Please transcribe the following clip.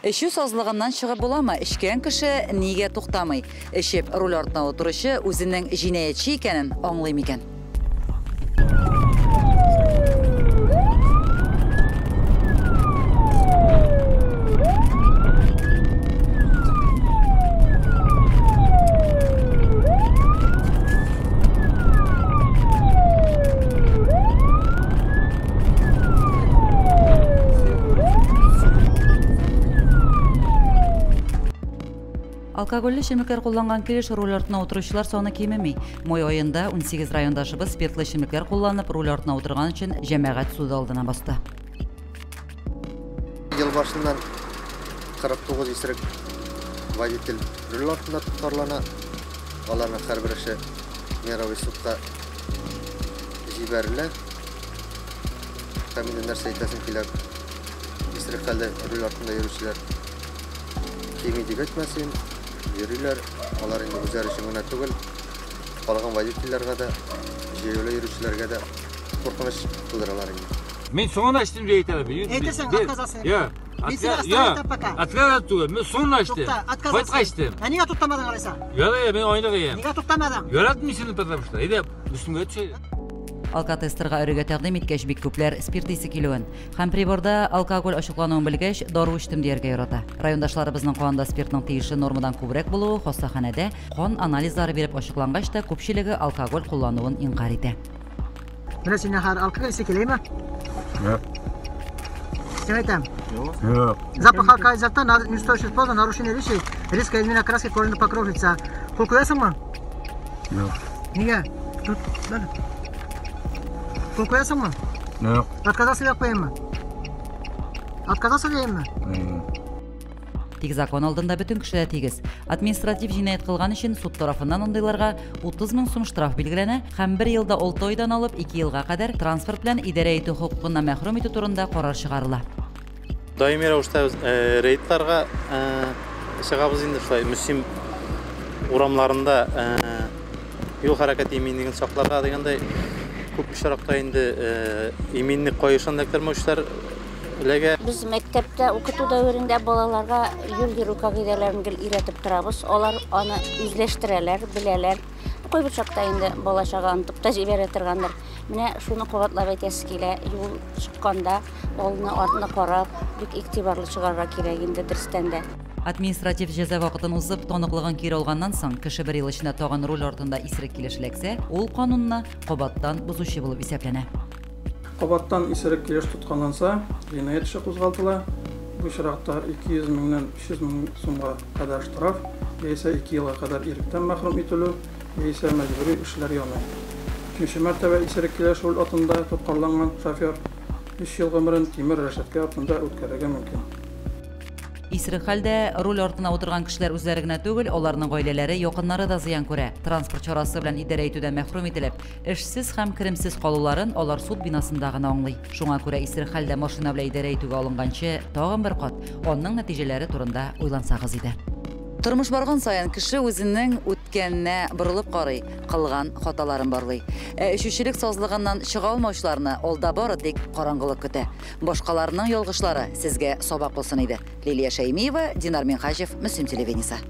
Эчү сазлыгыннан чыгып буламы? Эчкән кеше нигә туктамый? Эчеп руль артына утыручы үзенең җинаятьче икәнен аңлый микән? Алкогольле эчемлекләр кулланган килеш руль артына утыручылар саны кимеми. Май аенда 18 райондашыбыз спиртлы эчемлекләр кулланып руль артына утырган өчен җәмәгать суды алдына басты. Ел башыннан 49 исерек водитель руль артында тоткарлана. Аларның һәрбер эше мировой судка җибәрелә. Һәм инде нәрсә әйтәсем килә, исерек хәлдә руль артында йөрүчеләр кими дип әйтмәсен, йөриләр. Алар инде үзләре өчен генә түгел, калган водительләргә дә, җәяүле йөрүчеләргә дә куркыныч тудыралар инде. Мин соңына эчтем дип әйтәләр. Әйтерсең, отказался. Юк. Мин сине остановить пока. Отказаться түгел, мин соңына эчтем. Тукта, отказаться. Кайтка эчтем. Ә нигә туктамадың алайса? Ярый, мин айнык ием. Нигә туктамадың? Яратмыйм сине, потому что. Әйдә, өстемгә төшә. Алкотестерга өрергә тәкъдим иткәч, бик күпләр спирт исе килүен һәм приборда алкоголь ачыклануын белгәч, дару эчтем дияргә ярата. Райондашларыбызның канында спиртның тиешле нормадан күбрәк булуы хастаханәдә кан анализлары биреп ачыклангач та күпчелеге алкоголь куллануын инкарь итә. Менә синнән хәзер алкоголь исе киләме? Юк. Син әйтәм. Юк. Запах алкоголя изо рта, неустойчивость поза, нарушение речи, резкая измена краски кожных покров лица. Кул куясыңмы? Юк. Нигә? Тут, бәле. Кул куясыңмы? Юк. Отказался дип куямы? Отказался дияме? Тик закон алдында бөтен кеше дә тигез. Административ җинаять кылган өчен суд тарафыннан андыйларга 30 мең сум штраф билгеләнә һәм бер елда 6 айдан алып 2 елга кадәр транспорт белән идарә итү хокукыннан мәхрүм итү турында карар чыгарыла. Даими рәвештә без рейдларга чыгабыз инде шулай Мөслим урамнарында юл хәрәкәте иминлеген сакларга дигәндәй күп очракта инде иминлек каешын эләктермәүчеләр эләгә. Без мәктәптә укыту дәверендә балаларга юл йөрү кагыйдәләрен гел өйрәтеп торабыз. Алар аны үзләштерәләр, беләләр. Кайбер чакта инде бала-чага онытып та җибәрә торгандыр. Менә шуны кабатлап әйтәсе килә, юл чыкканда алны артны карап, бик игътибарлы чыгарга кирәк инде дөрестән дә. Административ җәза вакытын узып, таныклыгын кире алганнан соң, кеше бер ел эчендә тагын руль артында исерек килеш эләксә, ул канунны кабаттан бозучы булып исәпләнә. Кабаттан исерек килеш тотканланса, җинаять эше кузгалтыла. Бу очракта 200 меңнән 300 мең сумга кадәр штраф, яисә 2 елга кадәр иректән мәхрүм ителү, яисә мәҗбүри эшләр яный. Өченче мәртәбә исерек килеш руль артында тоткарланган шофер 3 ел гомерен тимер рәшәткә артында үткәрергә мөмкин. Исерек хәлдә руль артына утырган кешеләр үзләре генә түгел, аларның гаиләләре, якыннары да зыян күрә. Транспорт чарасы белән идарә итүдән мәхрүм ителеп, эшсез һәм керемсез калуларын алар суд бинасында гына аңлый. Шуңа күрә исерек хәлдә машина белән идарә итүгә алынганчы тагын бер кат аның нәтиҗәләре турында уйлансагыз иде. Тормыш барган саен кеше үзенең үткәненә борылып карый, кылган хаталарын барлый. Ә эчүчелек сазлыгыннан чыга алмаучыларны алда бары тик караңгылык көтә. Башкаларның ялгышлары сезгә сабак булсын иде. Лилия Шәймиева, Динар Минхаҗев, Мөслим телевидениесе.